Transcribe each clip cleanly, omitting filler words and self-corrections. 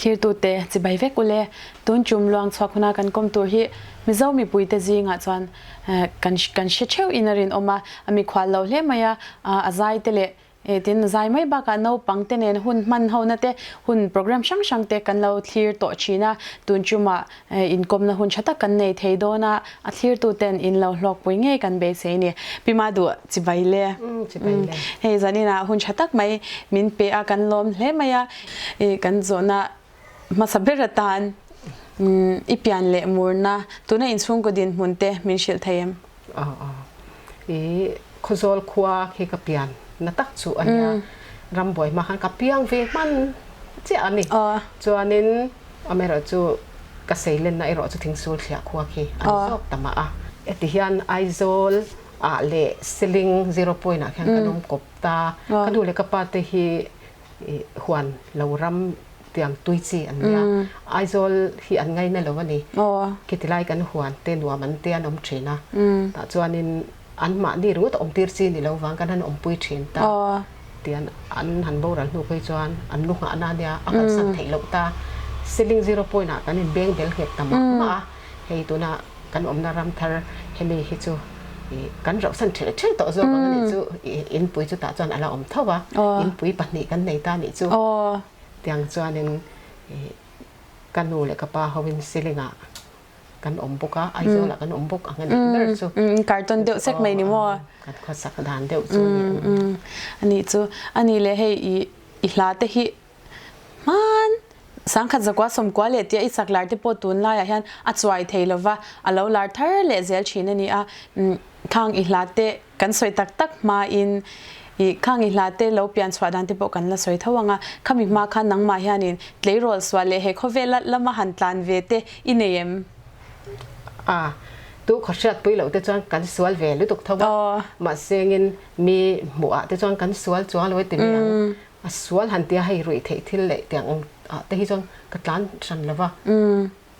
Thlirtute chibai vek ule, tun tum luang chhuak huna kan kawm tur hi Mizo mipuite zingah chuan kan kan hre theuh in a rinawm a, a mikhual lo hle mai a, a zai te leh Tin, zai mai bakah naupangte nen hun hman hona te, hun program hrang hrang te kan lo thlir tawh thin a, tun tumah inkawmna hun tha tak kan nei thei dawn a, a thlirtuten in lo hlawkpui ngei kan beisei ni. Pi Maduh, chibai le. Hei zaninah hun tha tak mai min pe a, kan lawm hle mai a, kan zawhna Hmasa ber atan i pian leh murna tuna inchhungkaw dinhmun te min hrilh thei em? Aw aw. I Khawzawl khua khi ka pian na tak chu a nia. Rambuai hma khan ka piang ve hman chiah a ni. Chuanin amaherawhchu ka seilenna erawh chu Thingsul thliah khua khi a ni zawk ta mah a. Heti hian Aizawl ah leh Seling Zero Point ah khian kan awm kawp ta. Ka nu leh ka pa te hi I huan lo ram tiang tui chi an nia. Aizawl hi an ngaina lo a ni. Khiti lai kan huan te nuam an te an awm thin a. Tah chuanin an mahni ringawt a awm tir chi ni lo vang kan han awmpui thin ta. Tian an han boral hnu phei chuan an lu nghahna a nia a kalsan theih loh ta. Ceiling zero point ah kan inbeng bel nghet ta mah mah a. Hei tuna kan awmna ram thar hemi hi chu kan rauhsan ṭhelh ṭhelh tawh zawk ang a nih chu inpui chu tah chuan a la awm tho a, inpui pahnih kan nei ta a nih chu. Tiang chuanin ka nu leh ka pa hoin ceiling ah kan awm bawk a, Aizawl ah kan awm bawk ang a nih ber chu. Carton deuh sek mai ni maw? Kan khawsak dan deuh chu a ni. A nih chu. A nih leh hei i hla te hi Hmaan sangkhat zakua sawmkua leh tia i sak lar te pawh tunlaiah hian a chuai thei lova, a lo lar thar leh zel thin a ni a. Khang i hla te kan sawi tak tak hmain i khang i hla te lo pian chhuah dan te pawh kan la sawi tho ang a. Khami hma khan nangmah hianin tleirawl sual leh he khawvela lama han tlan ve te i nei em? A, tu khawhriat pui loh te chuan kan sual ve lutuk tho a, mahsengin mi hmuh ah te chuan kan sual chuang lo e ti mai ang. A sual han tia hei ruih theih thil leh tiang ang ah te hi chuan ka tlan hran lo va,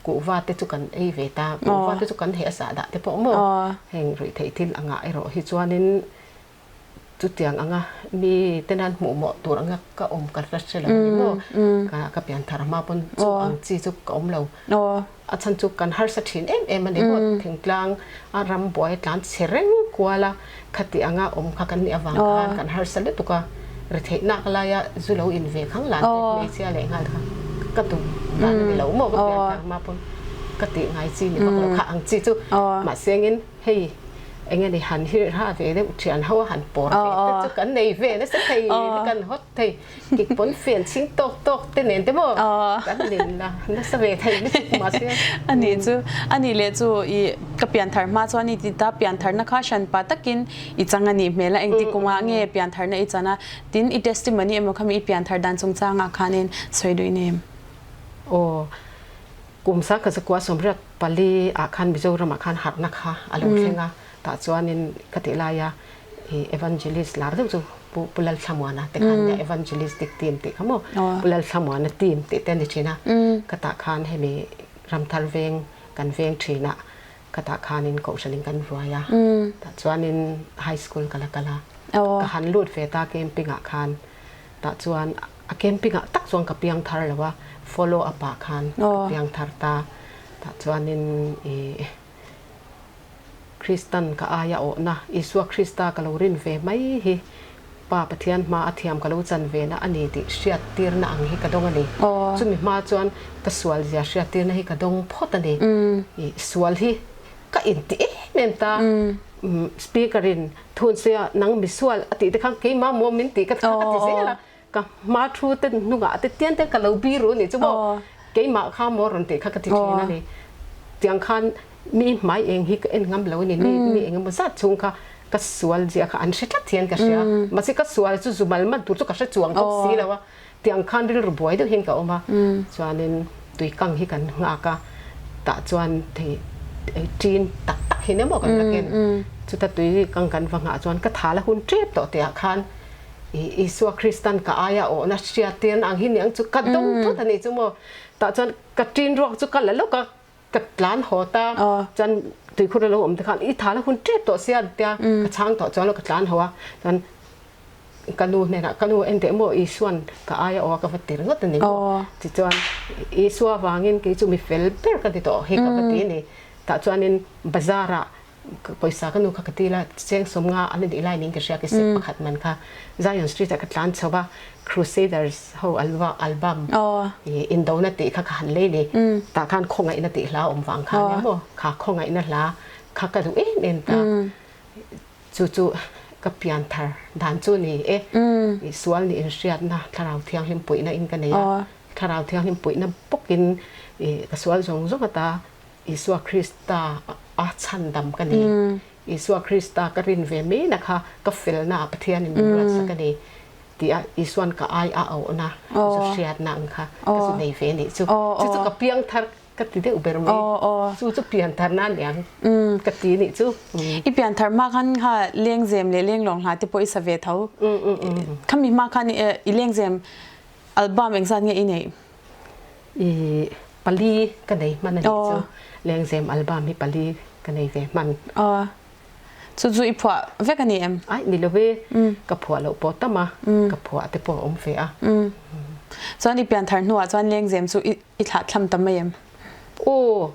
kuhva te chu kan ei ve ta, kuhva te chu kan heh a sah dah te pawh maw heng ruih theih thil angah erawh hi chuanin chutiang anga mi te nan hmuh mawh tur anga ka awm ka la hre lo a ni maw, ka ka pian thar hma pawn chu ang chi chu ka awm lo. A chhan chu kan harsa thin em em a ni maw, thingtlang a ram buai tlan chhe reng kual a, khati anga awm kha kan nih avang khan kan harsa lutuk a, retheihnak laia zu lo in ve khang lan te hmeichhia leh nghal kha ka duh dan a ni lo maw ka pian thar hma pawn ka tih ngai chi ni vak lo kha ang chi chu mahse engin hei enge ni han hirha ve deuh thian ho a han pawr ve te chu kan nei ve nasa thei kan hawt thei. Kik pawn fian chhing tawk tawk te nen te maw kan nin la nasa ve thei lutuk mahse. Ani chu ani leh chu i ka pianthar hma chuan i ti ta piantharna kha hranpa takin i chang a nih hmel a engti kawngah nge piantharna i chan a tin i testimony emaw khami i pianthar dan chungchangah khanin sawi duh i nei em? Aw kum sangkhat zakua 84 ah khan Mizoram ah khan harhna kha a lo thleng a tah chuanin ka tih laia i evangelist lar deuh chu Pu Pu Lalthlamuana te khan nia evangelistic team tih kha maw Pu Lalthlamuana team tih te a ni thin a ka tah khan hemi Ramthar veng kan veng thin a ka tah khanin kohhranin kan ruai a tah chuanin high school ka la kal a ka han lut ve ta camping ah khan tah chuan a camping ah tak chuan ka piang thar lo a follow up ah khan ka piang thar ta tah chuanin i Kristan ka aia awhna, Isua Krista ka lo rin ve mai hi Pa Pathian hma a thiam ka lo chan ve na a ni tih hriattirna ang hi ka dawng a ni. Chumi hma chuan ka sual zia hriattirna hi ka dawng phawt a ni. I sual hi ka inti em em ta. Speaker in thunsuia nang misual a tih te khan keimah maw min tih ka ti zel a. Ka hma thu te hnungah te tian te ka lo biru a nih chu maw keimah kha maw rawn tih kha ka ti thin a ni. Tiang khan mi hmai eng hi ka en ngam lo a ni, mi mi eng emaw zat chhung kha ka sual zia kha an hre tlat hian ka hria. Mahse ka sual chu zumal man tur chu ka hre chuang bawk si lo a, tiang khan rilru buai deuh hian ka awm a. Chuanin tuikang hi kan nghak a, tah chuan thei ṭin tak tak hi nia maw kan la ken. Chuta tuikang kan va nghah chuan ka thal a hun ṭep tawh tihah khan Isua Kristan ka aia awhna hriattirna ang hi niang chu ka dawng thut a nih chu maw. Tah chuan ka ṭin ruak chu ka la lawk a, ka tlan haw ta. Chuan tuikhur a lo awm te khan i tha la hun ṭep tawh sia tia ka chhang tawh chuan ka tlan haw a. Chuan Ka nu hnenah, Ka nu en teh maw, Isua'n ka aia aw a ka va ti ringawt a ni maw? Tichuan, Isua vangin kei chu mi fel ber ka ni tawh hi ka va ti a ni. Tah chuanin bazar-ah pawisa ka nu kha ka til a, cheng 50 an nih lai niin ka hria, cassette pakhat man kha Zion Street-ah ka tlan chho va, Crusaders ho album indona tih kha ka han lei ni. Tah khan khawngaihna tih hla awm vang kha nia maw, kha khawngaihna hla kha ka duh em em ta. Chu chu ka pian thar dan chu ni e. I sual nih inhriatna Thlarau Thianghlim puihna in ka nei a. Thlarau Thianghlim puihna bawkin i ka sual zawng zawng ata Isua Krista a chhandam ka ni. Isua Krista ka rin ve mai na kha ka felna ah Pathianin min ruatsak a ni tih a Isuan ka ai a auhna zu hriatna ang kha ka zu nei ve nih chu. Chu chu ka piang thar ka ti deuh ber mai. Chu chu pianthar na aniang ka ti nih chu. I pianthar hma khan kha lengzem leh lenglawng hla te pawh i sa ve tho. Khami hma khan i lengzem album engzat nge i neih? I pali ka nei hman a nih chu. Lengzem album hi pali ka nei ve hman. Chu chu i phuah vek a ni em? Ai ni lo ve, ka phuah loh pawh tam a, ka phuah te pawh a awm ve a. Chuan i pianthar hnuah chuan lengzem chu i thlah thlam ta mai em? Aw,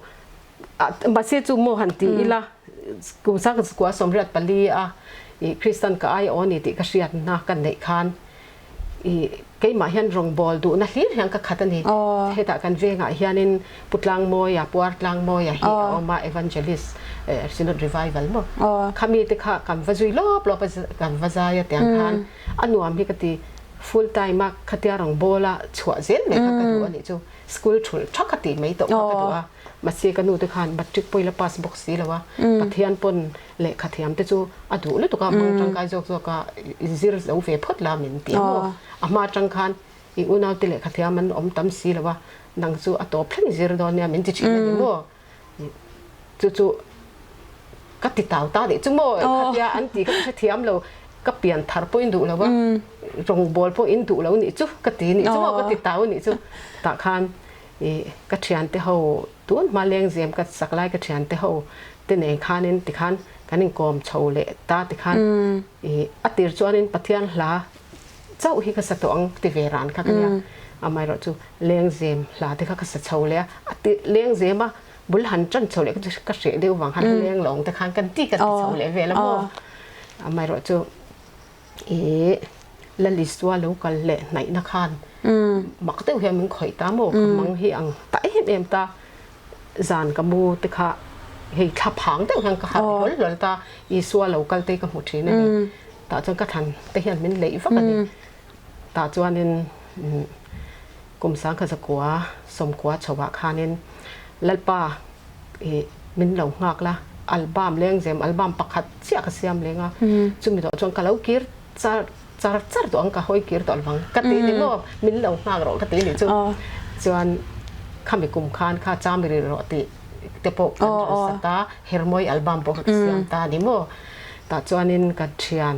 mahse chu maw han ti ila, kum sang kua 84 a i Kristan ka ai aw ni tih ka hriatna ka neih khan i keimah hian rawngbawl duhna hlir hian ka khat a ni. Hetah kan vengah hianin Pu Tlangmawia, Pu Ar Tlangmawia hi a awm a, Evangelist Synod Revival maw? Khami te kha kan va zui lawp lawp a, kan va zai a tiang khan a nuam hi ka ti. Full time a khatia rawngbawl a chhuah zel mai kha ka duh a nih chu. School thulh tha ka tih mai tawh kha ka duh a. Mahse ka nu te khan matric pawh i la pass bawk si lo a, Pathian pawn lehkha thiam te chu a duh lutuk a, hmang tangkai zawk zawk a i zir zo ve phawt la min ti a maw? A hma atang khan i unau te lehkha thiam an awm tam si lo a, nang chu a tawp thleng i zir dawn nia min ti thin a ni maw? Chu chu ka ti tau ta deh chu maw? Khatia an ti kha ka hrethiam lo, ka pian thar pawh in duh lo a, rawngbawl pawh in duh lo nih chu ka ti nih chu maw? Ka ti tau nih chu. Tah khan i ka thiante ho Tun hma lengzem ka sak lai ka thiante ho te nen khanin tikhan kan inkawm chho leh ta tikhan i a tir chuanin Pathian hla chauh hi ka sa tawh ang ti ve ran kha ka nia. Amaherawh chu lengzem hla te kha ka sa chho leh a, a ti lengzem a bul han tan chho leh ka hreh deuh vang khan lenglawng te khan kan ti kan ti chho leh vel a maw. Amaherawh chu I Lal Isua lo kal leh hnaihna khan mak deuh hian min khawih ta maw? Ka mang hi ang ta em em ta. Zan ka mu te kha hei thla phang deuh hian ka harh hlawl hlawl ta. Isua lo kal te hi ka hmu thin a ni. Tah chuan ka thlan te hian min leih vak a ni. Tah chuanin kum 1990 chhoah khanin Lalpa i min lo nghak la, album lengzem album pakhat chiah ka siam leng a, chumi tawh chuan ka lo kir char char char tawh ang ka hawi kir tawh lovang ka ti ni maw min lo nghak rawh ka ti ni chu chuan khami kum khan kha cham ri rawh tih te pawh kan rawn sat a, hermawi album pawh kha ka siam ta ni maw tah chuanin ka thian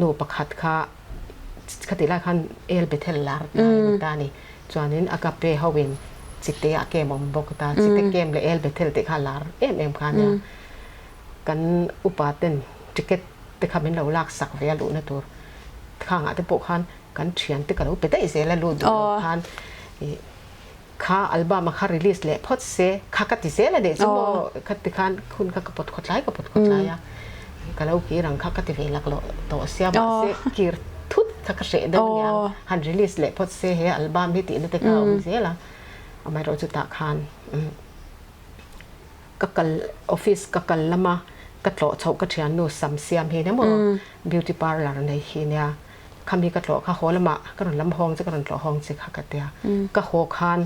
nu pakhat kha khatih lai khan El Bethel lar lai a ni ta a ni. Chuanin Agape hoin Chite a kem awm bawk ta. Chite kem leh El Bethel tih kha a lar em em kha a nia. Kan upa ten ticket te kha min lo lak sak ve a luhna tur khangah te pawh khan kan thian te ka lo pe daih zel a lut duh lo khan ih kha album a kha release leh phawt se kha ka ti zel a nih chu maw kha ti khan hun kha ka pawt khawtlai ka pawt khawtlai a ka lo kir ang kha ka ti ve laklawh tawh sia mahse kir thut kha ka hreh deuh aniang han release leh phawt se he album hi tihna te kha a awm zel a amaherawh chu tah khan ka kal office ka kal lama ka tlawh chhoh ka thiannu sam siam hi nia maw beauty parlour nei hi nia khami ka tlawh kha haw lamah ka rawn lam hawng che ka rawn tlawh hawng che kha ka tia ka haw khan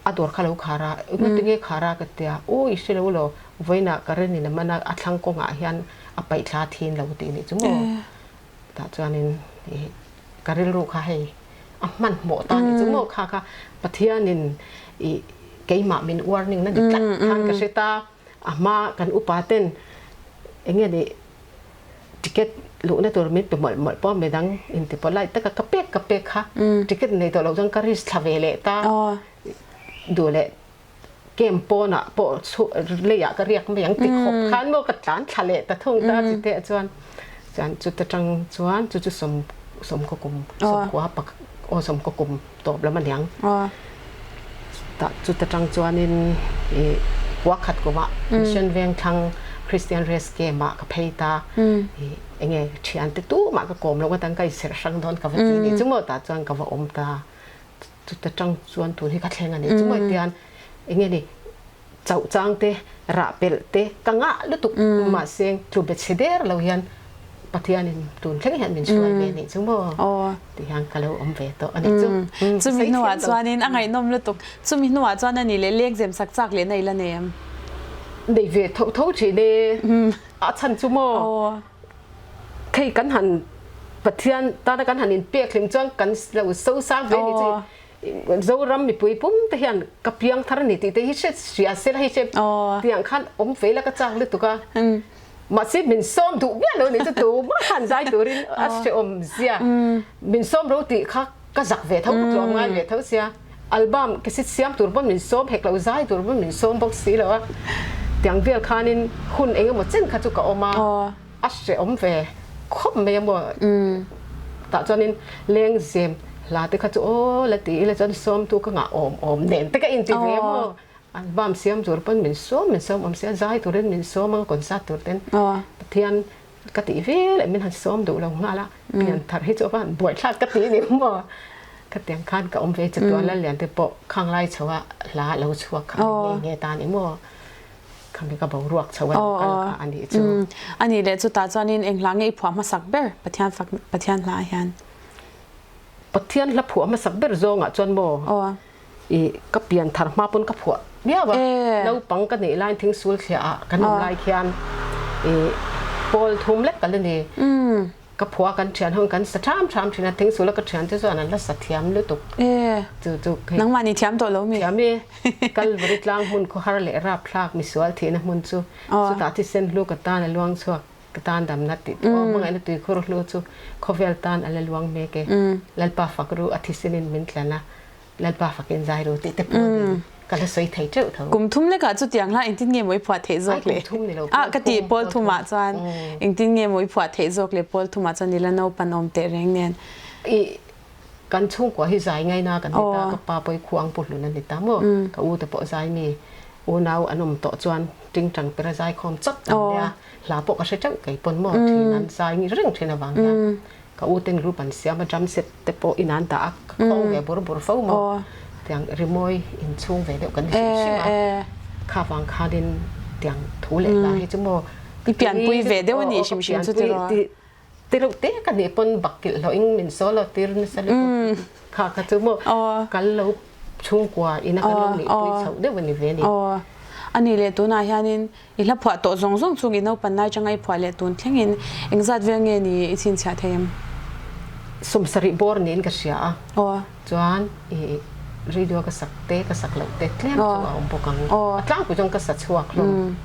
a dawr kha lo khar a engati nge khar a ka tia aw i hre lo law vawiinah current in a man a a thlang kawngah hian a paih thla thin lo tih nih chu maw Tah chuanin i ka rilru kha hei a hmanhmawh ta nih chu maw kha kha Pathianin i keimah min warning na ni tlat khan ka hre ta. A hma kan upa ten eng nge nih ticket luhna tur min pe mawlh mawlh pawh midang inti polite taka ka pek ka pek kha ticket nei tawh loh chuan ka risk thla ve leh ta duh leh Camp pawnah pawh leiah ka riak mai ang ti khawp khan maw ka tlan thla leh ta thung ta chite chuan chuan chuta tang chuan chu chu sawm sawmkaw kum sawmkua pak aw sawmkaw kum tawp lam aniang. Tah chuta tang chuanin i kua khat kumah Mission Vengthlang Christian Rest Camp ah ka phei ta. I enge thiante tumah ka kawm lo atang ka inserh hrang dawn ka va ti ni chu maw tah chuan ka va awm ta. Chuta tang chuan tun hi ka thleng ani chu maw tian enge ni chauh chang te rah pelh te ka ngah lutuk mahse chu be chhe der lo hian Pathianin tun thleng hian min hruai ve nih chu maw ti hian ka lo awm ve tawh a nih chu. Chumi hnuah chuanin a ngaihnawm lutuk. Chumi hnuah chuan a nih leh lek zem sak chak leh na i la nei em? Nei ve tho tho thin e. A chhan chu maw khei kan han Pathian tana kan han inpek hlim chuan kan lo so sang ve nih chu. Zoram mipui pum te hian ka piang thar a ni tih te hi hre hria se la hei che tiang khan awm ve ila ka chak lutuk a. Mahse min sawm duh miah lo nih chu tumah khan zai turin a hrehawm zia. Min sawm ro tih kha ka zak ve tho ka tlawm ngai ve tho sia. Album cassette siam tur pawn min sawm hek lo zai tur pawn min sawm bawk si lo a. Tiang vel khanin hun eng emaw chen kha chu ka awm a. A hrehawm ve khawp mai a maw? Tah chuanin lengzem hla te kha chu aw la ti ila chuan sawmtu ka ngah awm awm nen te ka inti ve a maw? An bam siam tur pawn min sawm min sawm awm sia, zai turin min sawm ang concert tur ten Pathian ka tih ve leh min han sawm duh lo nghal a, pian thar hi chu a va han buaithlak ka ti ni maw? Khatiang khan ka awm ve chatuan Lallian te pawh khanglai chho a hla a lo chhuak kha a ni nge nge ta ni maw? Khami ka boruak chho a lo kal kha a nih chu. A nih leh chutah chuanin eng hla nge i phuah hmasak ber Pathian fak Pathian hla ah hian? Pathian hla phuah hmasak ber zawngah chuan maw i ka pian thar hma pawn ka phuah miau a. Naupang ka nih laiin thingsul thliah ah kan awm lai khian i pawl thum lek ka la ni. Ka phua kan thian ho kan sa tham tham thin a thingsul a ka thian te chuan an la sa thiam lutuk chu chu nangmah ni thiam tawh lo mi thiam i Kalvari tlang hmun khawhar leh rapthlak misual thihna hmun chu chutah thisen hlu ka tan a luang chhuak ka tan damna tih thu a hmangaihna tuikhur hlu chu khawvel tan a la luang mek e Lalpa fak ru a thisenin min tlan a Lalpa fakin zai ru tih te pawh niin ka la sawi thei teuh tho. Kum thum lekah chutiang hla engtin nge maw i phuah theih zawk le? Ai kum thum ni lo Ah ka ti pawl thumah chuan engtin nge maw i phuah theih zawk le pawl thumah chuan i la naupan awm teh reng nen. I kan chhungkua hi zai ngaina kan ni ta ka pa pawh i khuang pu hlun a ni ta maw ka u te pawh zai mi unau an awm tawh chuan tingtang pera zai khawm chawt an nia hla pawh ka hre teuh kei pawn maw thin an zai reng thin avang hian Ka u ten group an siam a drum set te pawh in an dah a ka khawng ve bur bur fo maw tiang rimawi inchhung ve deuh kan ni hrim hrim a kha vang khanin tiang thu leh hla hi chu maw I pianpui ve deuh a nih hrim hrim chu tiraw ti reuh te ka nih pawn bak kilh hlawh in min solo tir nasa lutuk kha kha chu maw kal lo chhungkua ina kan lo nihpui chhoh deuh a ni ve a ni. A nih leh tunah hianin I hla phuah tawh zawng zawng chung i naupan lai changa i phuah leh tun thlengin engzat vel nge ni i chhinchhiah thei em? Sawmsarih bawr niin ka hria a, chuan i radio ka sak te ka sak loh te tlem chu a awm bawk ang. A tlangpui chuan ka sa chhuak hlawm.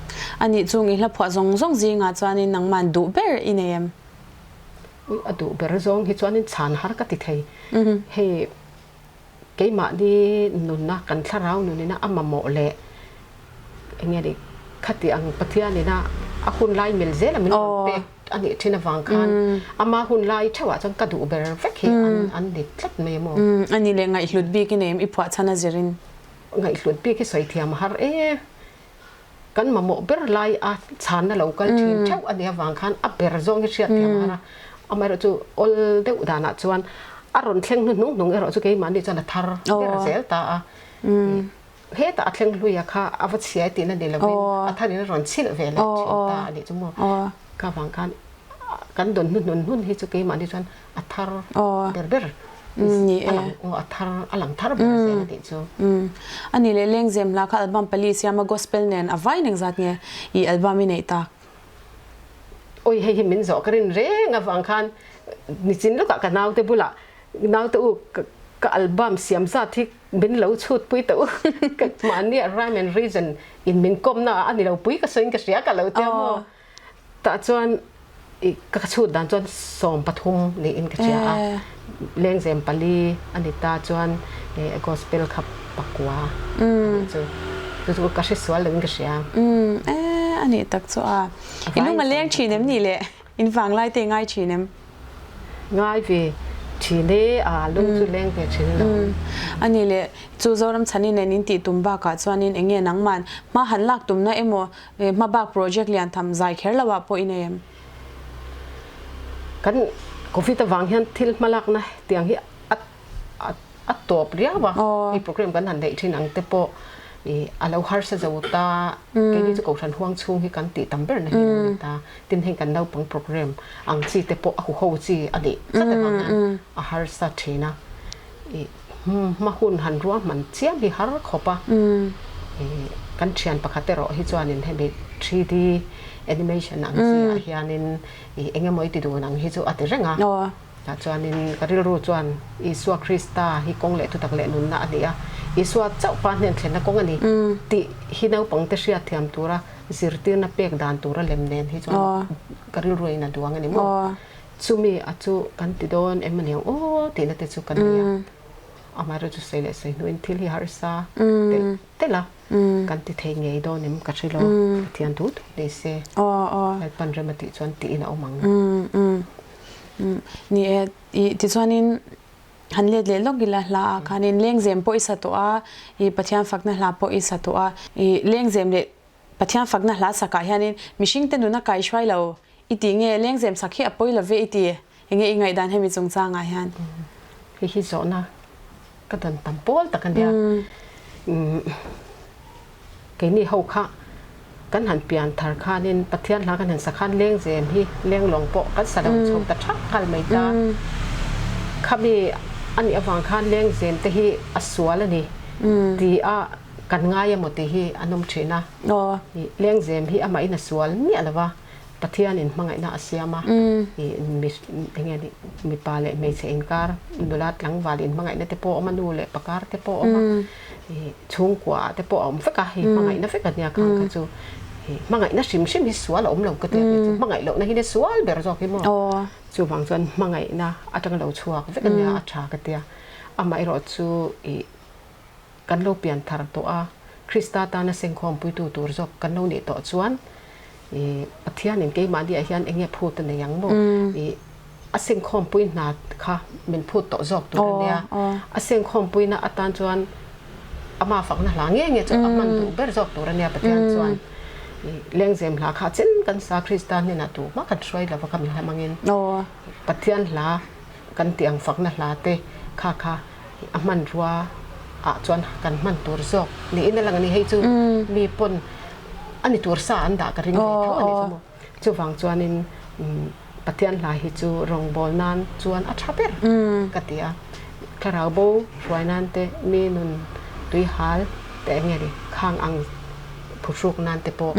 A nih chung i hla phuah zawng zawng zingah chuanin nangman duh ber i nei em? Ui a duh ber zawng hi chuanin chhan har ka ti thei. Hei Keimahni nunna, kan thlarau nunina a mamawh leh eng nge ni, khati ang Pathianina a hun lai mil zela min rawn pek a nih thin avang khan ama hun lai theuhah chuan ka duh ber vek hi an ni tlat mai a maw? A ni leh ngaihhlut bik i nei em i phuah chhan a zirin? Ngaihhlut bik hi sawi thiam a har e. Kan mamawh ber lai a chhanna lo kal thin theuh a nih avang khan a ber zawng hi hriat thiam a har a, amaherawh chu awl deuh danah chuan a rawn thleng hnu hnung hnung erawh chu keimahni chuan a thar ber zel ta a, hetah a thleng hluia kha a va chhiai tihna ni lovin a tharin a rawn chhilh ve leh thin ta a nih chu maw. Ka vang khan kan dawn hnu hnun hnun hi chu keimahni chuan a thar ber ber a lang aw a thar a lang thar ber zel a tih chu. A nih leh Lengzem hla kha album pali siama gospel nen a vai eng zat nge i album i neih tak? Oi hei hi min zawh ka rin reng avang khan nichin lawkah ka naute bulah naute u ka album siam zat hi min lo chhut pui tawh u ka mahni a rhyme and reason in min kawmna ah a ni lo pui ka sawiin ka hria ka lo tia maw. Tah chuan i ka chhut dan chuan 13 niin ka hria a, lengzem pali a ni ta chuan gospel kha pakua a nih chu. Chu chu ka hre sual loin ka hria. A nih tak chu a. I lung a leng thin em nih le? In vanglai te i ngai thin em? Ngai ve. thin e, a lung chu leng ve thin lo. A ni le, chu Zoram chhani nen in tih tum bakah chuanin eng nge nangman hma han lak tumna emaw hma bak project lian tham zai kher lo ah pawh i nei em? Kan Covid avang hian thil hmalakna tiang hi a a tawp riau a, hei program kan han neih thin ang te pawh ih a lo harsa zo ta, keini chu Kohhran huang chhung hi kan tih tam ber na hi a lo ni ta, tin heng kan naupang program ang chi te pawh a huho chi a nih tlat avang hian a harsa thin a, ih hma hun han ruahman chiam hi har khawp a, ih kan thian pakhat erawh hi chuanin hemi 3D animation ang chi ah hianin ih eng emaw i ti dun ang hi chu a ti reng a. Tah chuanin ka rilru chuan Isua Krista hi kawng leh thutak leh nunna a ni a, Isua chauh pa hnen thlenna kawng a ni tih hi naupangte hriatthiam tura zirtirna pek dan tura lem nen hi chuan ka rilru in a duang a ni maw? Chumi a chu kan ti dawn em aniang aw tihna te chu ka nei a, amaherawhchu chu sawi leh sawi hnuin thil hi harsa telh telh a. Kan ti thei ngei dawn em ka hre lo, Pathian thu thu ni se, Lalpan rem a tih chuan tiin a awm ang. Ni e, i tichuanin han let leh lawk ila hla ah khanin lengzem pawh i sa tawh a, i Pathian fakna hla pawh i sa tawh a, i lengzem leh Pathian fakna hla sakah hianin mihringte nuna kaihruai lo i tih nge lengzem sak hi a pawi lo ve i ti? Enge i ngaihdan hemi chungchangah hian? Hei hi zawhna ka dan tam pawl tak a nia. Keini ho kha kan han pian thar khanin Pathian hla kan han sa khan lengzem hi lenglawng pawh kan sa lo chho ta thak nghal mai ta. Khami a nih avang khan lengzem te hi a sual a ni ti a kan ngai emaw tih hi an awm thin a. Lengzem hi amahin a sual miah lo va. Pathianin hmangaihna a siam a, ih mi eng nge ni mipa leh hmeichhe inkar nula tlangval inhmangaihna te pawh a awm a, nu leh pakar te pawh a awm a, ih chhungkua ah te pawh a awm vek a, hei hmangaihna vek a nia khang kha chu ih hmangaihna hrim hrim hi sual a awm lo ka ti a kei chu hmangaih lohna hi nia sual ber zawk hi maw chuvang chuan hmangaihna atanga lo chhuak vek a nia a tha ka ti a, amaherawhchu ih. Kan lo pian thar tawh a, Krista tana sengkhawmpuitu tur zawk kan lo nih tawh chuan i Pathianin keimahniah hian eng nge phut a nei ang maw? I a sengkhawmpui hna kha min phut tawh zawk tur a nia. A sengkhawmpuina atan chuan ama fakna hla nge nge chu a hman duh ber zawk tur a nia Pathian chuan. I lengzem hla kha chen kan sa Krista hnenah tu hma kan hruai lova kha min hlam angin Pathian hla kan tih ang fakna hla te kha kha a hmanrua ah chuan kan hman tur zawk niin a lang a ni. Hei chu mi pawn a ni tur sa an dah ka ring ve tho a ni chu maw. Chuvang chuanin Pathian hla hi chu rawngbâwl nan chuan a tha ber ka ti a. Thlarau bo hruai nan te, mi nun tui hal te eng nge ni khang ang phuhruk nan te pawh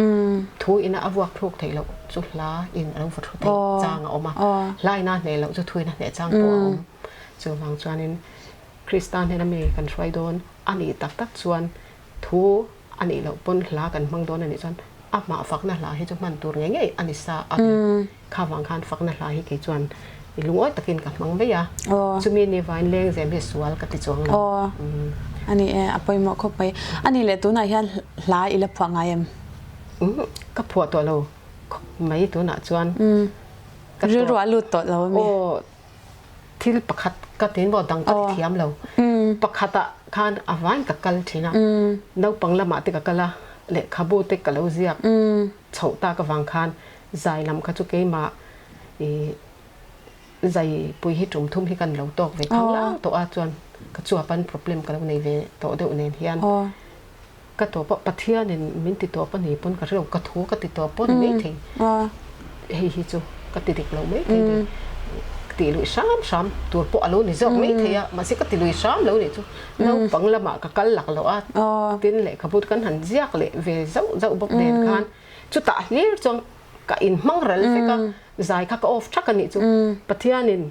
thu ina a vuak thluk theih loh chu hla in a lo va thu theih chang a awm a. Hla ina hneh loh chu thu ina hneh chang pawh a awm. Chuvang chuanin Krista hnena mi kan hruai dawn a nih tak tak chuan thu a nih loh pawn hla kan hmang dawn a nih chuan amah fakna hla hi chu hman tur ngei ngei a ni sa a ni. Kha vang khan fakna hla hi kei chuan i lungawi takin ka hmang mai a, chumi ni vain lengzem hi sual ka ti chuang lo. Aw, a ni e, a pawimawh khawp mai. A nih leh tunah hian hla i la phuah ngai em? Ka phuah tawh lo khawp mai tunah chuan. Rilru a lut tawh lo ami? Aw, thil pakhat ka tin maw dang ka ti thiam lo. Pakhat ah khan a vain ka kal thin a, naupang lamah te ka kal a, lehkhabu te ka lo ziak chhoh tak avang khan zai lam kha chu keimah i zai pui hi tum thum hi kan lo tawk ve khang lang tawh a chuan ka chuapan problem ka lo nei ve tawh deuh nen hian Ka tawp a, Pathianin min ti tawp a ni pawn ka hrelo, ka thu ka ti tawp pawh ni maithei. Hei hi chu ka ti dik lo maithei ni. Ka tih luih hram hram tur pawh a lo ni zawk maithei a, mahse ka ti lui hram lo nih chu naupang lamah ka kal lak loh a, tin lehkhabu te kan han ziak leh ve zauh zauh bawk nen khan chutah hlir chuan ka inhmang ral vek a, zai kha ka off thak a nih chu. Pathianin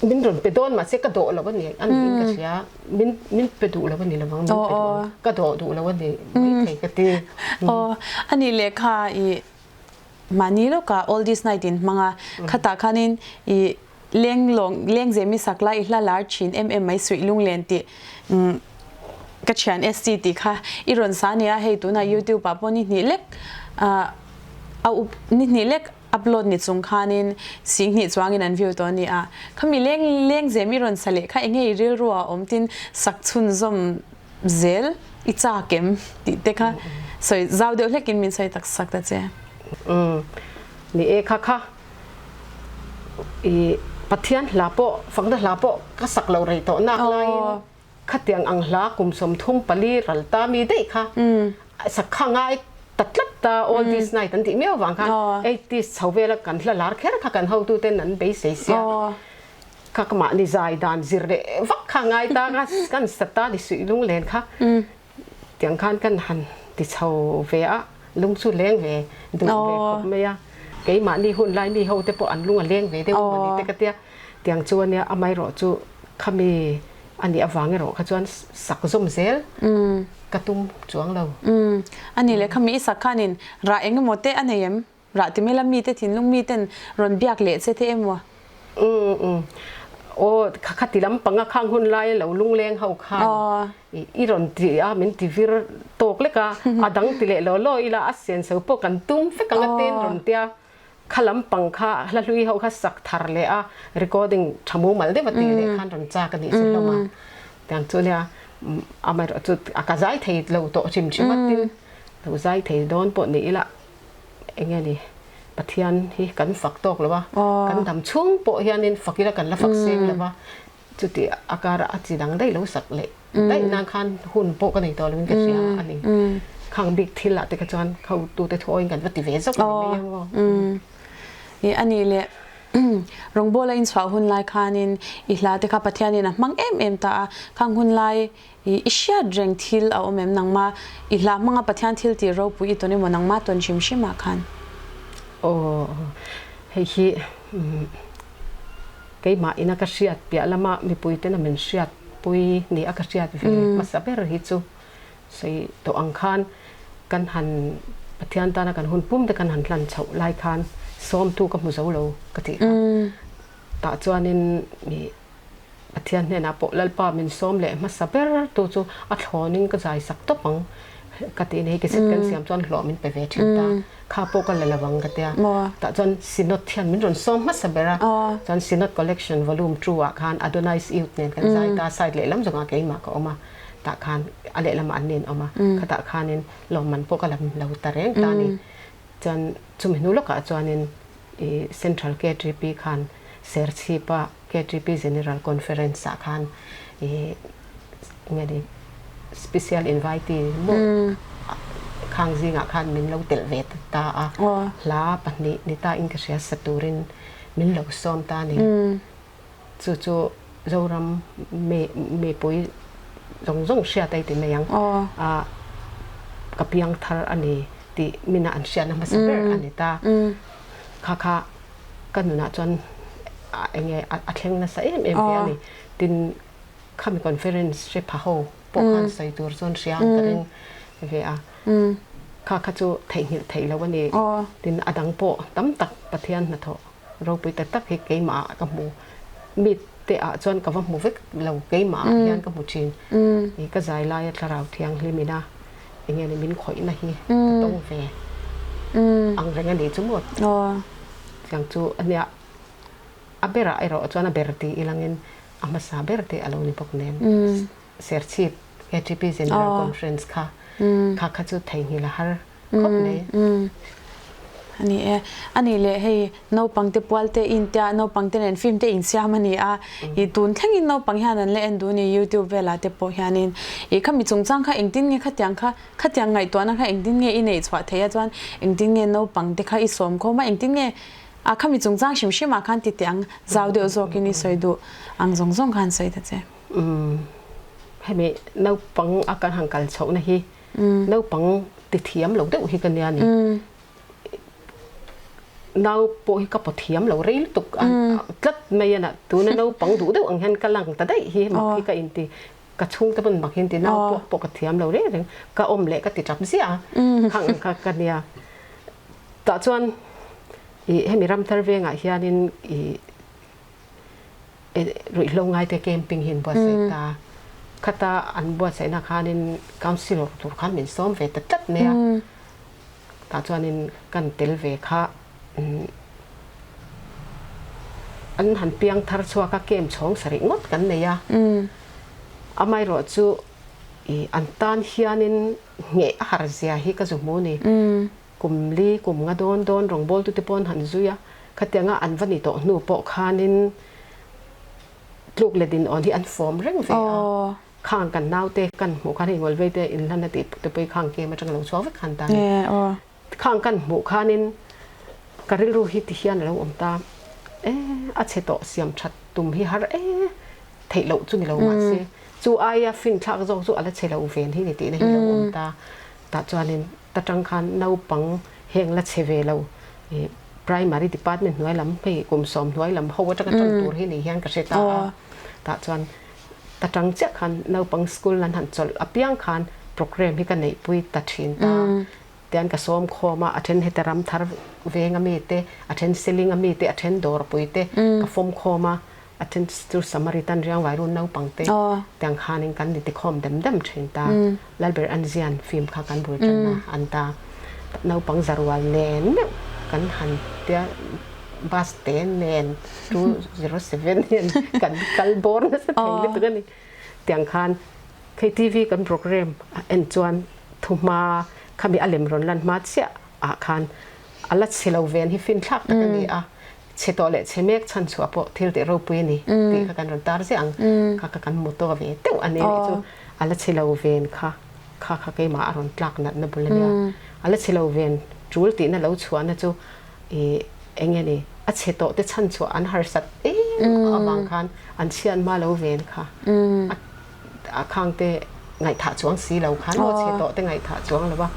Min rawn pe dawn mahse ka dawh lo a ni a niin ka hria. Min min pe duh lo a ni lovang min pe duh ang. Ka dawh duh lo a ni maithei ka ti. Aw a nih leh kha i mahni lawkah Oldies Night in hmang a, khatah khanin i leng lawng leng zemi sak lai i hla lar thin em em mai suih lunglen tih ka thian ST tih kha i rawn sa nia hei tunah YouTube ah pawh ni hnih lek a up ni hnih lek. upload ni chung khanin singhnih chuangin an view tawh a ni a. Khami leng lengzem i rawn sa leh kha enge i rilru ah awm tin sak chhunzawm zel i chak em tih te kha sawi zau deuh hlekin min sawi tak sak ta che. Umm ni e kha kha i Pathian hla pawh fakna hla pawh ka sak lo rei tawh nak laiin Khatiang ang hla kum 34 ral ta mi daih kha sak kha ngai ta tlat ta all this night an tih miau vang khan eighties chho vela kan hla lar kher kha kan hotu ten an beisei sia kha ka mahni zai dan zir leh vak kha ngai ta ka kan sa ta ni suih lunglen kha tiang khan kan han ti chho ve a lung chu leng ve duh ve khawp mai a keimahni hun lai mi ho te pawh an lung a leng ve deuh emaw ni te ka tia tiang chu ania amaherawhchu khami A nih avang erawh kha chuan sak zawm zel ka tum chuang lo. A nih leh khami i sak khanin rah eng emaw te a nei em? Rah ti mai la mite thinlung miten rawn biak leh che te emaw? Aw, khati lampanga khang hun laia lo lungleng ho khan i rawn ti a, min ti vir tawk lek a, a dang ti leh law law ila a senso pawh kan tum vek ang a ten rawn tia. Kha lampang kha hla hlui ho kha sak thar leh a recording tha mumal deuh a tih leh khan rawn chak a nih chu hlawm a. Tiang chu nia amaherawh chu a ka zai thei lo tawh hrim hrim a tin lo zai thei dawn pawh ni ila eng nge ni Pathian hi kan fak tawk lo a kan dam chhung pawh hianin fak ila kan la fak seng lo va. Chuti a karah a chi dang daih lo sak leh daih nan khan hun pawh ka nei tawh loin ka hria a ni. Khang bik thil ah te kha chuan khotute thuawiin kan va ti ve zawk a ni mai ang aw. I a nih leh rawngbawl a inchhuah hun lai khanin i hla te kha Pathianin a hmang em em ta a, khang hun lai i i hriat reng thil a awm em nangma i hla hmanga Pathian thil tih ropui i tawn emaw nangma tawn hrim hrim ah khan? Aw hei hi Keimah ina ka hriat piah lama mipuitena min hriatpui ni a ka hriat ve hmasa ber hi chu sawi tawh ang khan kan han Pathian tana kan hun pum te kan han hlan chhoh lai khan sawmtu ka hmu zo lo ka tih kha. Tah chuanin mi Pathian hnenah pawh Lalpa min sawm leh hmasa ber tu chu a thlawnin ka zai sak tawp ang ka tih ni hei cassette kan siam chuan hlawh min pe ve thin ta. Kha pawh ka la lo ang ka tia. Tah chuan Synod hian min rawn sawm hmasa ber a. Chuan Synod Collection Volume 2 ah khan Adonai's Youth nen kan zai ta, side lehlam zawngah keimah ka awm a. Tah khan a lehlamah an nen awm a. Khatah khanin lawmman pawh ka lam lo ta reng ta a ni. Chuan chumi hnu lawkah chuanin i Central KTP khan Serchhipa KTP General Conference ah khan i nge ni special invitee maw khang zingah khan min lo telh ve ta a, hla pahnih ni ta in ka hria sa turin min lo sawm ta a ni. Chu chu Zoram mipui zawng zawng hriat a i ti mai ang a, ka piang thar a ni tih mina an hriatna hmasa ber a ni ta. Kha kha ka nunah chuan eng nge a thleng nasa em em ve a ni. Tin, khami conference hre pha ho pawh khan sawi tur chuan hria ang ka ring ve a. Kha kha chu theihnghilh theih lo a ni. Tin, a dang pawh tam tak Pathian hnathawh ropui tak tak hi keimah ah ka hmu. Mi te ah chuan ka va hmu vek lo, keimah ah hian ka hmu thin. I ka zai laia thlarau thianghlim ina eng nge ni min khawihna hi ka tawng ve ang reng a nih chu maw? Tiang chu a nia. A berah erawh chuan a ber ti ilangin a hmasa ber te a lo ni bawk nen Serchhip KTP General Conference kha kha kha chu theihnghilh a har khawp mai. A ni e. A nih leh hei naupang te pual te in tia naupang te nen film te insiam a ni a, i tun thlengin naupang hian an la en duh a ni YouTube velah te pawh hianin i khami chungchang kha engtin nge khatiang kha khatiang ngaihtuahna kha engtin nge i neih chhuah theih a chuan engtin nge naupang te kha i sawm khawm a engtin nge A khami chungchang hrim hrim ah khan ti teh ang, zau deuh zawkin i sawi duh ang zawng zawng khan sawi ta che. Umm hemi naupang a kan han kal chhohna hi naupang ti thiam lo deuh hi ka nia ni. Nau pawh hi ka paw thiam lo rei lutuk a tlat mai a na tuna naupang duh deuh ang hian ka lang ta daih hi mak hi ka inti ka chhungte pawn mak hi an ti nau pawh pawh ka thiam lo reng reng ka awm leh ka ti tap ziah a khang ang kha ka nia. Tah chuan ih hemi Ramthar vengah hianin ih ruihhlo ngaite camping hi an buatsaih ta. Khata an buatsaihna khanin councillor tur khan min sawm ve ta tlat mai a. Tah chuanin kan tel ve kha. An han piang thar chhuak a, camp chhawng sarih ngawt kan nei a. Amaherawhchu i an tan hianin ngheh a har zia hi ka zu hmu ni. Kum li, kum nga dawn dawn rawngbawltute pawh an han zui a, khatianga an va ni tawh hnu pawh khanin tluk leh dinawn hi an fawm reng ve a. Khang kan naute kan hmuh khan hei Ngawlvei te inhlan a tih te pawh hi khang kem atanga lo chhuak vek khan ta a ni. Khang kan hmuh khanin ka rilru hi ti hian a lo awm ta, e a chhe tawh siam that tum hi har e theih loh chu ni lo mahse chu aia fin thlak zawk chu a la chhe lo ven hi ni tihna hi lo awm ta. Tah chuanin ta tang khan naupang heng la chhe ve lo primary department hnuai lam hei kum sawm hnuai lam ho atanga tan tur hi ni hian ka hre ta a. Tah chuan ta tang chiah khan naupang school an han chawlh apiang khan program hi ka neihpui ta thin ta. Tian ka sawm khawm a, a then heta ram thar veng ami te, a then seling ami te, a then dawrpui te ka fawm khawm a, a then chu Samaritan riangvairun naupang te tiang khanin kan ni ti khawm dem dem thin ta. Lalber Anzian film kha kan bul tan a an ta. Naupang zarual nen meuh kan han tia bus te nen 207 hian kan kal bawr nasa thei lutuk a ni. Tiang khan KTV kan program a en chuan thuhma khami a lem rawn lan hma chiah ah khan a la chhe lo ven hi finthlak tak a ni a, chhe tawh leh chhe mek chhan chhuah pawh thil tih ropui a ni tih kha kan rawn tar ziah ang. Kha kha kan motto ve deuh a ni nih chu a la chhe lo ven kha kha kha keimah a rawn tlak natna bul a nia. A la chhe lo ven tul tihna lo chhuahna chu I eng nge ni, a chhe tawh te chhan chhuah an harsat em avang khan an chhiat hma lo ven kha a khang te ngaihthah chuang si lo khan maw chhe tawh te ngaihthah chuang lo va,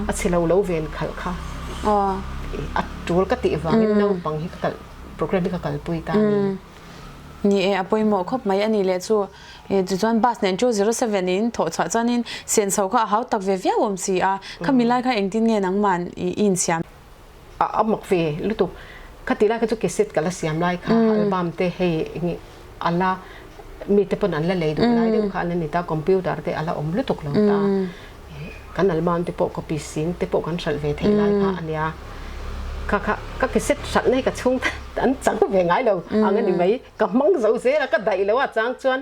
a chhe lo lo ven khalh kha a tul ka tih vangin naupang hi ka kal program hi ka kalpui ta a ni. Ni e, a pawimawh khawp mai a ni leh chu. Tichuan bus nen 207 in thawh chhuah chuanin senso kha a hau tak ve viau awm si a, khami lai kha engtin nge nangman i insiam? A mak ve lutuk. Khati lai kha chu cassette ka la siam lai kha album te hei enge a la mi te pawn an la lei duh lai deuh kha an la ni ta computer te a la awm lutuk lo ta. Kan album te pawh copy sing te pawh kan hralh ve theih lai kha a nia. Kha kha ka cassette hralh na hi ka chhung an chang ve ngai lo ang a ni mai. Ka hmang zo zel a ka daih lo a chang chuan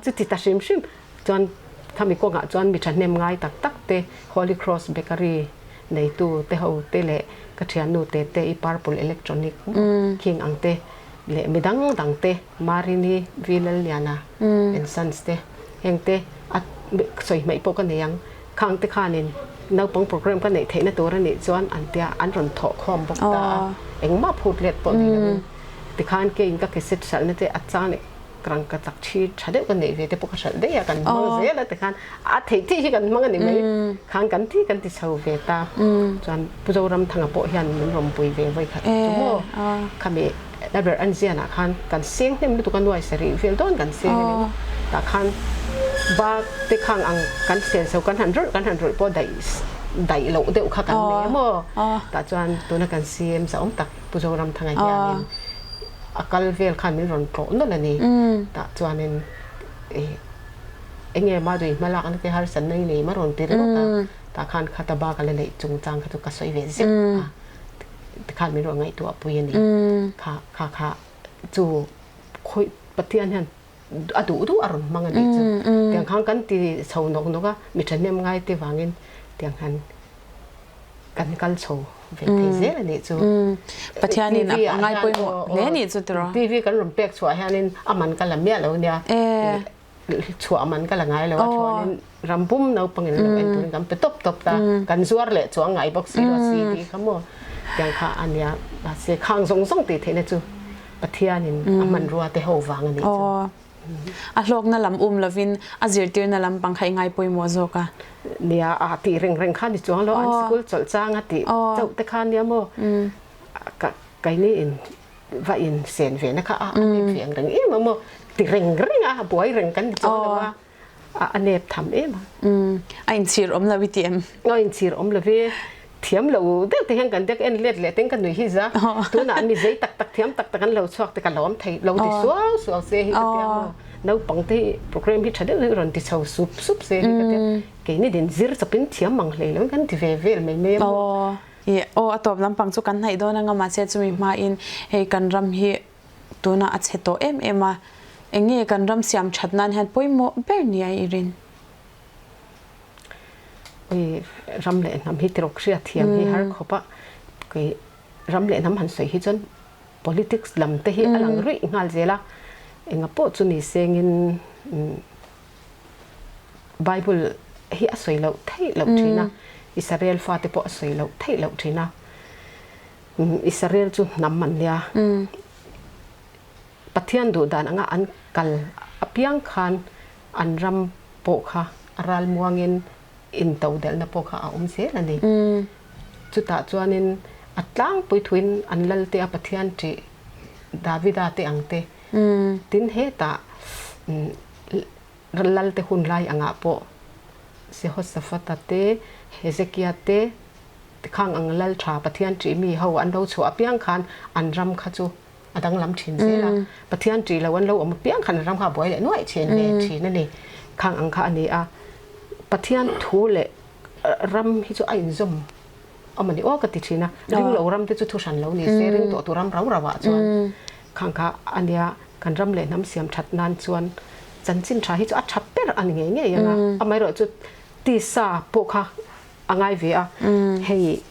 chuti ta hrim hrim chuan khami kawngah chuan mi thahnem ngai tak tak te Holy Cross Bakery Neitu te ho te leh ka thiannu te te i Purple Electronic khing ang te leh mi dang dang te Marini V Lalliana and Sons te heng te a sawi hmaih pawh ka nei ang. Khang te khanin naupang program ka neih theihna tur a nih chuan an tia an rawn thawh khawm bawk ta a, engmah phut let pawh nei lovin tikhan keiin ka cassette hralhna te a chang leh Rang ka chak thi tha deuh ka neih ve te pawh ka hralh daih a, kan hmang zel a tikhan a theih theih hi kan hmang a ni mai. Khan kan thi kan ti chho ve ta. Chuan Pu Zoramthanga pawh hian min rawn pui ve vawi khat chu maw. Khami Lalber Anzianah khan kan seng hnem lutuk a nuai sarih vel dawn kan seng a ni maw. Tah khan ba te khang ang kan sen so kan han rawlh kan han rawlh pawh daih daih loh deuh kha kan nei a maw. Tah chuan tuna kan CM zahawm tak Pu Zoramthanga hianin a kal vel khan min rawn tlawh nawlh a ni. Tah chuanin ih eng nge Madui hma lakna te harsatna i nei ma rawn ti ringawt a, tah khan khata bak a la neih chungchang kha chu ka sawi ve zeuh a, tikhan min rawn ngaihtuah pui a ni. Kha kha kha chu khawi Pathian hian a duh duh a rawn hmang a nih chu. Tiang khan kan ti chho nawk nawk a, mi thahnem ngai te vangin tiang khan kan kal chho ve thei zel a nih chu. Pathianin a ngai pawimawh hle a nih chu tiraw? TV kan rawn pek chhuah hianin a man ka la miah lo nia. Chhuah man ka la ngai lo a chuanin ram pum naupangin lo en turin kan pe tawp tawp ta. Kan zuar leh chuang ngai bawk si lo a CD kha maw tiang kha a nia. Mahse khang zawng zawng tih theihna chu Pathianin a hmanrua te ho vang a nih chu. A hlawkna lam um lovin a zirtirna lampang kha i ngai pawimawh zawk a. Nia, a tih reng reng kha ni chuang lo, an sikul chawlh chang a tih chauh te kha nia maw? Ka keini in va in sen ve na kha a nep ve ang reng em a maw? Ti reng reng a, buai reng kan ni chuang lo a, a nep tham em a. A inchhir awm lo i ti em? A inchhir awm lo ve. Thiam lo deuh te hian kan dek en let leh teng ka nui hi za. Tunah mi zei tak tak thiam tak tak an lo chhuak te ka lawm thei lo ti suau suau se hi ka tia maw. Naupang te hi program hi tha deuh deuh rawn ti chho sup sup se hi ka tia. Keini din zir chawpin thiam mang hlei lo in kan ti ve vel mai mai a maw. Aw a tawp lampang chu kan hnaih dawn anga mahse chumi hmain hei kan ram hi. tunah a chhe tawh em em a, eng nge kan ram siam that nan hian pawimawh ber nia i rin? Ui, ram leh hnam hi tiruk hriat thiam hi har khawp a, kei ram leh hnam han sawi hi chuan politics lam te hi a lang ruih nghal zel a, enga pawh chu ni sengin Bible hi a sawi loh theih loh thin a, Israel fate pawh a sawi loh theih loh thin a, Israel chu hnam an nia, Pathian duh dan anga an kal apiang khan an ram pawh kha a ral muangin intodelhna pawh kha a awm zel a ni. Chutah chuanin a tlangpui thuin an lalte a Pathian ṭih Davida te ang te, tin hetah lalte hun lai angah pawh Jehoshaphat-a te, Hezekia te, Khang ang lal tha Pathian ṭih mi ho an lo chhuah apiang khan an ram kha chu a danglam ṭhin zel a. Pathian ṭih lo an lo awm apiang khan an ram kha a buai leh nuaih ṭhin ve ṭhin a ni. Khang ang kha a ni a. Pathian thu leh ram hi chu a inzawm a mawni aw ka ti ṭhin a. Ring lo ram te chu thu hran lo ni se, ring tawh tu ram rau rau ah chuan khang kha a nia. Kan ram leh hnam siam ṭhat nan chuan chanchin ṭha hi chu a ṭha ber a ni ngei ngei ang a. Amaherawhchu tisa pawh kha a ngai ve a, hei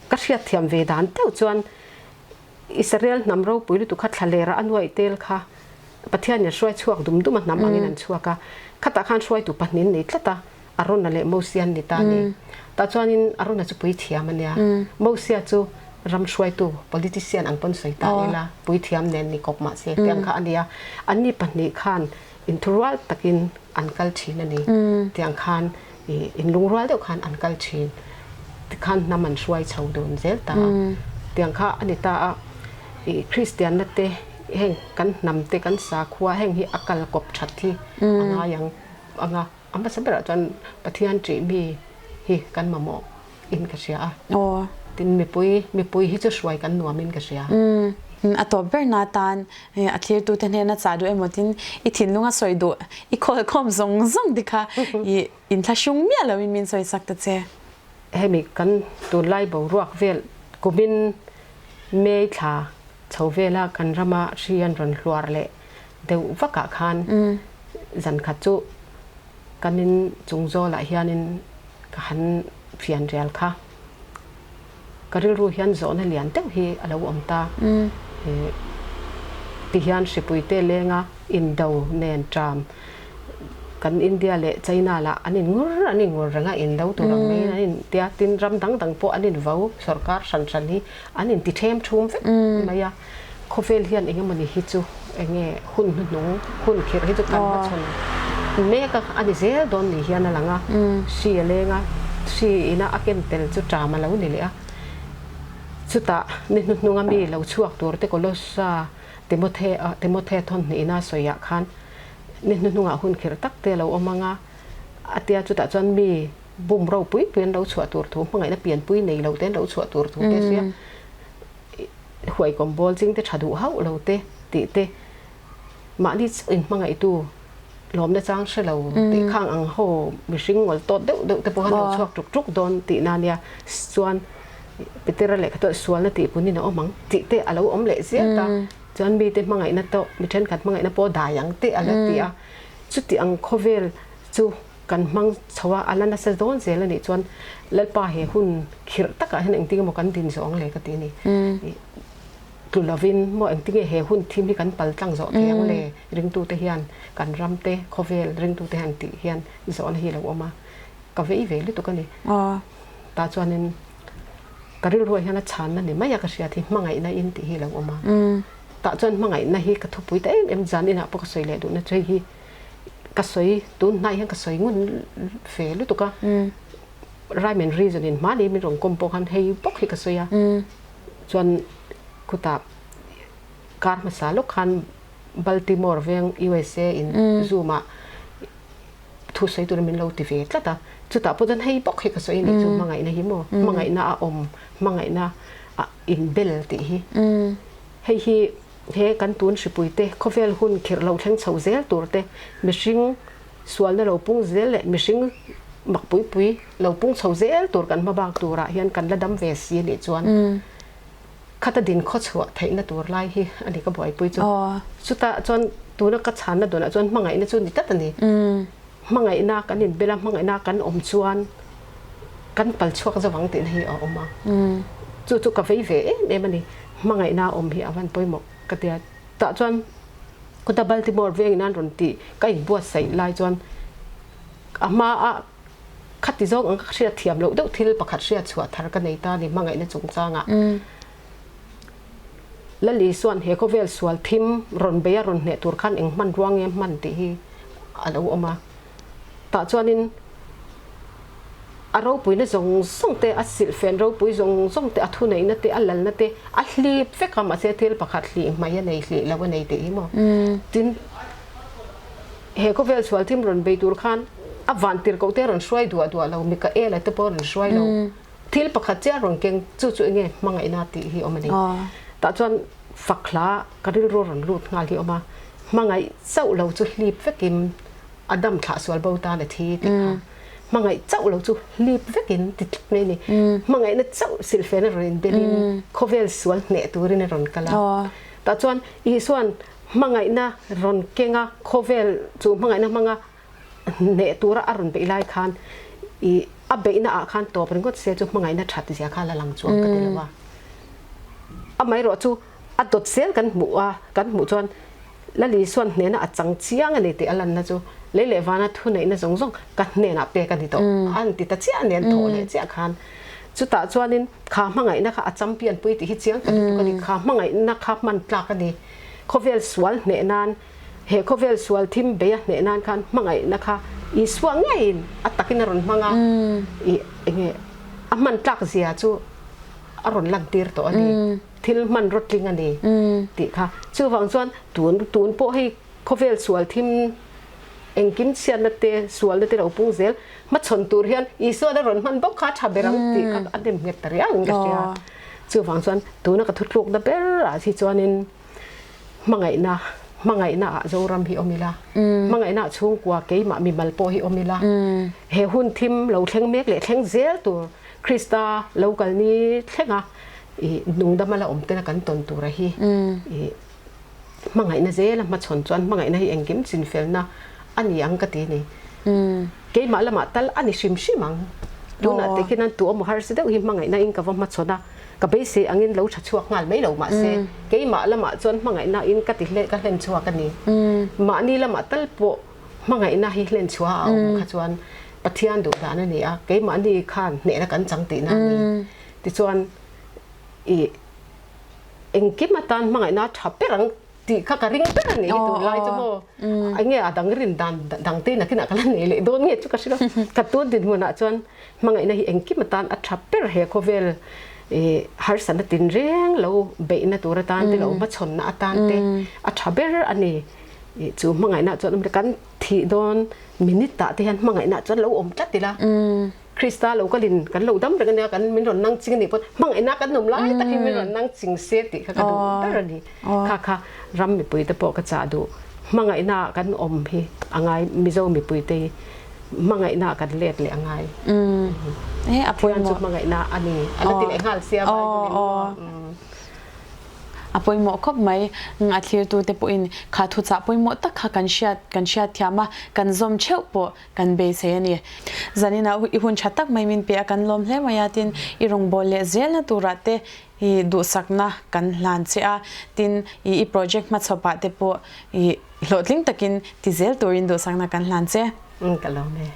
ka hriatthiam ve dan deuh chuan Israel hnam ropui lutuk kha thlalera a nuaih tel kha Pathianin hruai chhuak dum dum a hnam angin an chhuak a, khatah khan hruaitu pahnih an nei tlat a, Arona leh Mosia an ni ta a ni. Tah chuanin Arona chu puithiam a nia, Mosia chu ram hruaitu politician ang pawn sawi ta ila puithiam nen ni kawp mahse tiang kha a nia, anni pahnih khan Inthurual takin an kal thin a ni. Tiang khan i inlungrual deuh khan an kal thin. Tikhan hnam an hruai chho dun zel ta a. Tiang kha a ni ta a, i Kristianna te heng kan hnam te kan sakhua heng hi a kal kawp that hi a ngai ang ang a. A hmasa berah chuan Pathian ṭih mi hi kan mamawh. in ka hria a. Aw. Tin mipui, mipui hi chu hruai kan nuam in ka hria. Umm, a tawp ber na tan a thlir tu te hnena chah duh emaw tin i thinlung a sawi duh, i khawl khawm zawng zawng te kha i inthlahrung miah lo in min sawi sak ta che. Hemi kan tunlai boruak vel kumin May thla chho vela kan rama hri an rawn hluar leh deuh vakah khan zan khat chu Kan in chung zawlah hianin ka han fian rial kha. Ka rilru hian zawhna lian deuh hi a lo awm ta. Ti hian hripuite lenga indo nen ṭam kan India leh China lah an in ngur an in ngur reng a, indo tur ang maiin an in tia, tin ram dang dang pawh an in vo, sorkar hran hran hi an in ti ṭhem ṭhum vek mai a. Khawvel hian eng emawni hi chu eng nge hun hnuhnung, hun khirh hi chu kan hmachhawn mek a, a ni zel dawn ni hian a lang a, hri a leng a, hri ina a ken tel chu ṭam a lo ni leh a. Chutah ni hnuhnunga mi lo chhuak tur te Kolossa Timothea Timothea thawnhnihna sawiah khan ni hnuhnungah hun khirh tak te a lo awm ang a, a tia chutah chuan mi bum ropui pui an lo chhuah tur thu, hmangaihna pianpui nei lo te an lo chhuah tur thu te a sawi a. Huaikawm bawl ching te tha duh hauh lo te tih te, mahni chauh in hmangaihtu lawmna chang hre lo tih khang ang ho mihring ngawl tawt deuh deuh te pawh khan lo chhuak tuk tuk dawn tih na nia. Chuan Petera lehkha chuan sualna tih punin a awm ang tih te a lo awm leh zel ta. Chuan mite hmangaihna tawh mi thenkhat hmangaihna pawh dai ang tih a la ti a. Chuti ang khawvel chu Kan hmang chho a, a la nasa dawn zel a nih chuan Lalpa he hun khirh takah hian engtin emaw kan din zawh ang le ka ti a ni. Tlu lovin maw engtin nge he hun thim hi kan pal tlang zawh thei ang le ringtute hian kan ram te khawvel ringtute hian tih hian zawhna hi a lo awm a, ka vei ve lutuk a ni. Tah chuanin ka rilruah hian a chhanna ni mai a ka hriat hi hmangaihna in tih hi a lo awm a. Tah chuan hmangaihna hi ka thupui ta em em zan inah pawh ka sawi leh duhna chu hei hi Ka sawi tun hnai hian ka sawi ngun fe lutuk a, rhyme and reason in hmani min rawn kawm pawh khan hei bawk hi ka sawi a, chuan khutah kar hmasa lawk khan Baltimore veng USA in zoom ah thu sawi turin min lo ti ve tlat a, chutah pawh chuan hei bawk hi ka sawi a nih chu hmangaihna hi maw, hmangaihna a awm, hmangaihna a inbel tih hi, hei hi. He kan tun hripuite, khawvel hun khirh lo thleng chho zel tur te, mihring sualna lo pung zel leh mihring mak pui pui lo pung chho zel tur kan hmabak turah hian kan la dam ve si a nih chuan. Khata din khawchhuah theihna tur lai hi a ni ka buaipui chu. Chutah chuan tuna ka chhanna dawnah chuan hmangaihna chu ni tlat a ni. Hmangaihna kan inbel a, hmangaihna kan awm chuan kan pal chhuak zo ang tihna hi a awm a. Chu chu ka vei ve em em a ni. Hmangaihna awm hi a van pawimawh ka tia. Tah chuan khuta Baltimore vengin an rawn tih ka inbuatsaih lai chuan a hmaa Khati zawng ang ka hriat thiam loh deuh thil pakhat hriat chhuah thar ka nei ta ni hmangaihna chungchangah. Lal Isua'n he khawvel sual thim rawn bei a rawn hneh tur khan eng hmanrua nge hman tih hi a lo awm a. Tah chuanin a ropuina zawng zawng te, a silhfen ropui zawng zawng te, a thuneihna te, a lalna te a hlip vek a mahse thil pakhat hlih hmai a nei hlih lo a nei tih hi maw. Tin. He khawvel sual thim rawn bei tur khan a van tirhkoh te a rawn hruai duah duah lo, Mikaela te pawh a rawn hruai lo. Thil pakhat chiah a rawn keng, chu chu enge hmangaihna tih hi awm a ni. Tah chuan fak hla ka rilru a rawn lut nghal hi a awm a, hmangaih chauh lo chu hlip vekin a dam thlah sual bo tan a thi tih kha. Hmangaih chauh lo chu hlip vekin ti tlat mai a ni. Hmangaihna chauh silhfen a rawn inbelin khawvel sual hneh turin a rawn kal a. Tah chuan Isua'n Hmangaihna rawn keng a, khawvel chu hmangaihna hmanga hneh tura a rawn beih lai khan i a beihna ah khan tawp ringawt se chu hmangaihna that zia kha la lang chuang ka ti lo a. Amaherawh chu a dawt zel kan hmuh a, kan hmuh chuan Lal Isuan hnena a chang chiang a ni tih a lanna chu lei leh vana thuneihna zawng zawng ka hnenah pek a ni tawh a han ti ta chiah a ni an thawh leh chiah khan. Chutah chuanin kha hmangaihna kha a champion pui tih hi chiang ta lutuk a ni, kha hmangaihna kha hman tlak a ni. Khawvel sual hneh nan, he khawvel sual thim bei a hneh nan khan hmangaihna kha Isua ngeiin a takin a rawn hmang a, ih enge a hman tlak zia chu a rawn lantir tawh a ni, thil hman rawtling a ni tih kha. Chuvang chuan tun tun pawh hei khawvel sual thim engkim chhiatna te sualna te lo pung zel hmachhawn tur hian Isuan a rawn hman bawk kha a tha ber ang tih kha a nem nghet ta riau in ka hria. Chuvang chuan tuna ka thutlukna ber ah hi chuanin hmangaihna hmangaihna ah Zoram hi awm ila, hmangaihna ah chhungkua keimah mimal pawh hi awm ila, he hun thim lo thleng mek leh thleng zel tur Krista lo kal ni thlenga i nungdama la awm tena kan tawn tura hi i Hmangaihna zel a hmachhawn chuan hmangaihna hi engkim chinfelna a ni ang ka ti a ni. Keimah lamah tal a ni hrim hrim ang. Tunah te khian tu emaw harsa deuh hi hmangaihna in ka va hmachhawn a, ka beisei angin lo tha chhuak nghal mai lo mahse keimah lamah chuan hmangaihna in ka ti ka hlen chhuak a ni. Mahni lamah tal pawh hmangaihna hi hlen chhuah a awm kha chuan Pathian duh dan a ni a, keimahni khan hnehna kan chang tihna a ni. Tichuan i. Engkim atan hmangaihna a tha ber ang tih kha ka ring ber a ni hi tunlai chu maw. Enge a dang rin dan dang te nakinah ka la nei leh dawn nge chu ka hre lo. Ka tun dinhmunah chuan hmangaihna hi engkim atan a tha ber he khawvel harsatna tinreng lo beihna tur atan te lo hmachhawnna atan te a tha ber a ni. Chu hmangaihna chuan kan thih dawn minute ah te hian hmangaihna chuan lo awm tlat ila. Krista lo kalin kan lo dam reng a nia, kan min rawn nang ching a nih pawh hmangaihna kan awm lai tak hi min rawn nang ching se tih kha ka duh ber a ni. Kha kha ram mipuite pawh ka chah duh. Hmangaihna kan awm hi a ngai, Mizo mipuite hi hmangaihna kan let leh a ngai. Pathian chu hmangaihna a ni, a la ti leh nghal sia Bible in maw. A pawimawh khawp mai. A thlirtute pawhin kha thuchah pawimawh tak kha kan hriat kan hriatthiam a, kan zawm theuh pawh Kan beisei a ni. Zaninah i hun tha tak mai min pe a, kan lawm hle mai a, tin i rawngbâwl leh zelna turah te i duhsakna kan hlan che a, tin i i project hmachhawpah te pawh i hlawhtling takin ti zel turin duhsakna kan hlan che. Ka lawm e.